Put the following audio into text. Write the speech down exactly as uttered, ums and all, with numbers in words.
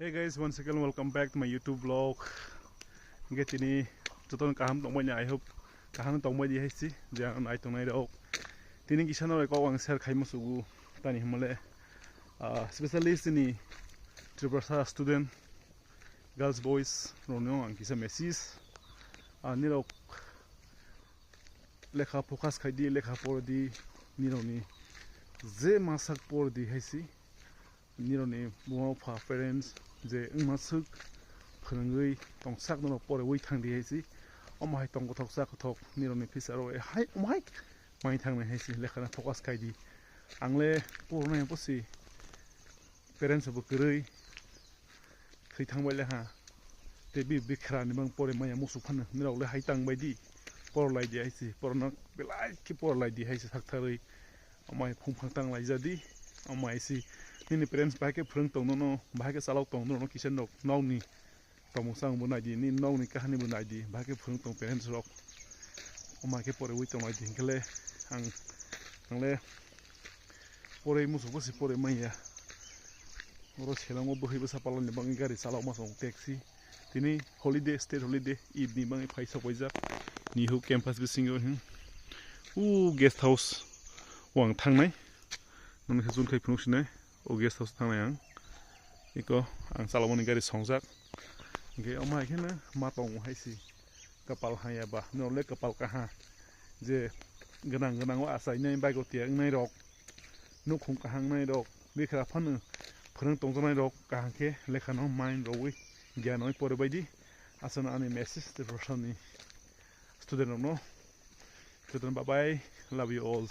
Hey guys, once again welcome back to my YouTube vlog. Hingke tini jotono kaham tongmani, I hope kaham tongmani hai si je ang nai tongnai rok. Tini kisa no kok ang share khaimo sugu tani himale, ah, specially sini Tripura student girls boys rokno ang kisa message, ah, nirok lekha focus khai di, lekha por di, nirokni je masak por di hai si. Nirokni buma bupha, parents je wngma swk phwrwngwi tongsak norok porewi thang di hai si. Omo hai tong kothok cha kothok nirokni future o hai omo hai mai thang nai hai si, lekha no focus khai di. Ang le pornai bo si, parents bo kwrwi thwi thang bai le ha. Tei bi bikra ni bang pore maya musu phano nirok le hai tang bai di, por lai di hai si, por no belai khe por lai di hai si thak tharwi. Amai phung phang tang lai ja di. Amai si nini parents bahai khe phwrwng tong nono, bahai khe chalok tong nono, kisa nok nokni tongmung samung bo nai di, nini nokni kahani bo nai di, bahai khe phwrwng tong parents rok. Amai khe porewi tong lai di hinkhe le ang, ang le porei muchuk bo se porei manya. Oro seleng o bwkhwi bwsa palani bagwi gari chalok ma song taxi. Tini holiday, state holiday, Eid ni bagwi phai sok paijak. Nihu campus bisingo hin. U guest house o ang thangnai. Nang khe chun khai phunuk sinai. O guest house thangnai ang. Iko ang chalokmani gari songjak. Hingke omo hai kheno ma tongo hai si. Kapal haya ba, norok le kapal kaha. Je gwnang gwnang o achainai, bike o tiya wngnai rok. Nukhung kaham nai rok, bikra phano phwrwng tongjaknai rok kaham khe lekha no mind rwwi, gyan rwwi pore bai di. Aswkno ani message Tripura ni student rok no. Student, bye bye, love you all.